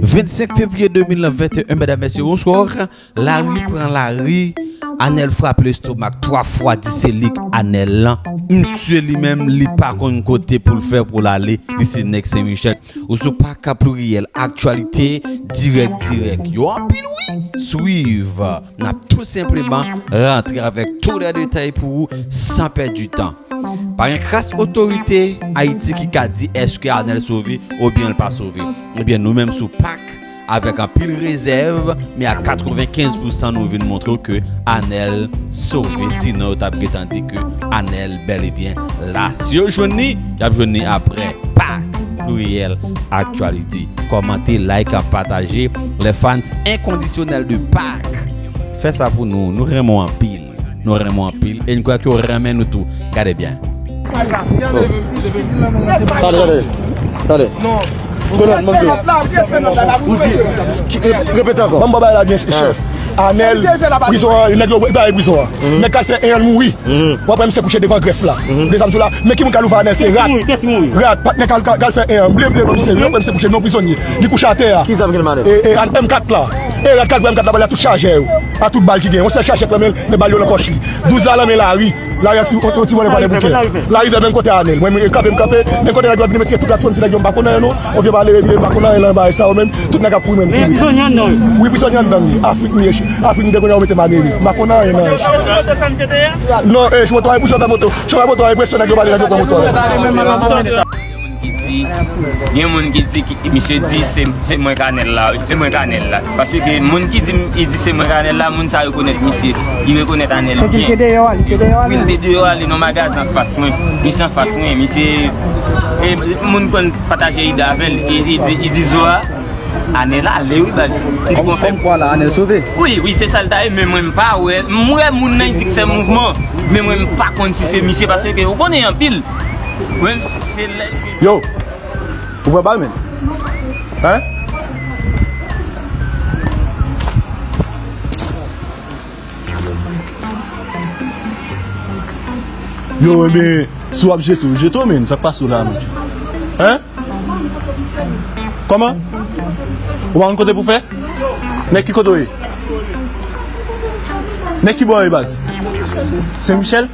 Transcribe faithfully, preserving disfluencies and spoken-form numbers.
Vennsenk fevriye de mil venteyen, medam, mesye, bonswa. Lari pran lari. Anèl frape lestomak twa fwa, di se li k Anèl lan. Misye li menm, li pa konn kote pou l fè pou l ale. Li se nèg Sen Michèl. Ou sou Pak Pluriel Aktyalite, dirèk, dirèk. Yo anpil, wi. Swiv. N ap tou senpleman rantre avèk tout lè detay pou ou san pèdi tan. Pa gen kras otorite Ayiti ki ka di èske Anèl sove oubyen l pa sove. Ebyen, nou menm sou Pak, avèk anpil rezèv, men a katrevenkenz pousan nou vin montre w ke Anèl sove, sinon yo t ap gentan di ke Anèl bèl e byen la. Si yo jwenn li, y ap jwenn li apre. Pak Pluriel Aktyalite. Kòmante, like, pataje. Les fans inconditionnels de Pak. Fè sa pou nou. Nou renmen w anpil. Nou renmen w anpil. E n kwè ke w renmen nou tou. Gade byen. Tande, tande. Tande. Konan, ban m di w. Ou di, ki- repete, repete ankò. Ban m ba w bagay la byen, chèf. Anèl, prizon an, nèg yo bay prizon an. Nèg k al fè en an mouri. W ap wè misye kouche devan grèf la. Desann sou la, men ki moun k al ouvè Anèl, se rat. Rat, patnè k al, k al fè en an. Ble, ble, non, misye, w ap wè misye kouche, non prizonye. Li kouche atè a. Ki zam ki nan men li? E, e, M kat la. E rat k al pran M kat la, ba l a tout chajè yo. A tout bal ki gen. Yon sèl chajè k nan men l, men bal yo nan pòch li. Douz la nan men Lari. Lari a ti, yon ti vòlè pale bouke. Lari vè menm kote Anèl. Mwen, mwen kanpe, m kanpe. Menm kote nèg yo ap vin met tout rat sou ti nèg yo, m pa konn anyen non. Yon vye malere, m pa konn anyen nan bagay sa yo menm. Tout nèg ap kouri menm kouri. Wi, prizonye anndan li. Afrik m ye, Afrik m te konnen yo mete m anere. M pa konn anyen nan anyen. Non, eh, chofè moto a, chofè moto a, enpresyon nèg yo pale, nèg yo pran moto a. Moun ki di, gen moun ki di ki, misye di se, se mwen k Anèl la, wi, se mwen k Anèl la. Paske moun ki di, li di se mwen k Anèl la, moun sa rekonèt misye. Li rekonèt Anèl byen. Wi, li te deyò a, li nan magazen anfas mwen. Li se anfas mwen, misye, e, moun konn pataje ide avè l, li, li di, li di zo a, Anèl ale wi baz. Kòm, kòm kwa la, Anèl sove. Wi, wi, se sa l ta ye, men mwen m pa wè. M wè moun nan li di k fè mouvman, men mwen m pa konn si se misye, paske ou konnen anpil. Mwen m si se lè. Yo, ou pran bal, men? Hein? Yo, ebyen, si w ap jete, w jete w, men, sa k pase w la, men? Hein? Kòman? Ou pa konn kote pou fè? Nèg ki kote w ye? Nèg ki bò w ye, baz? Sen Michèl?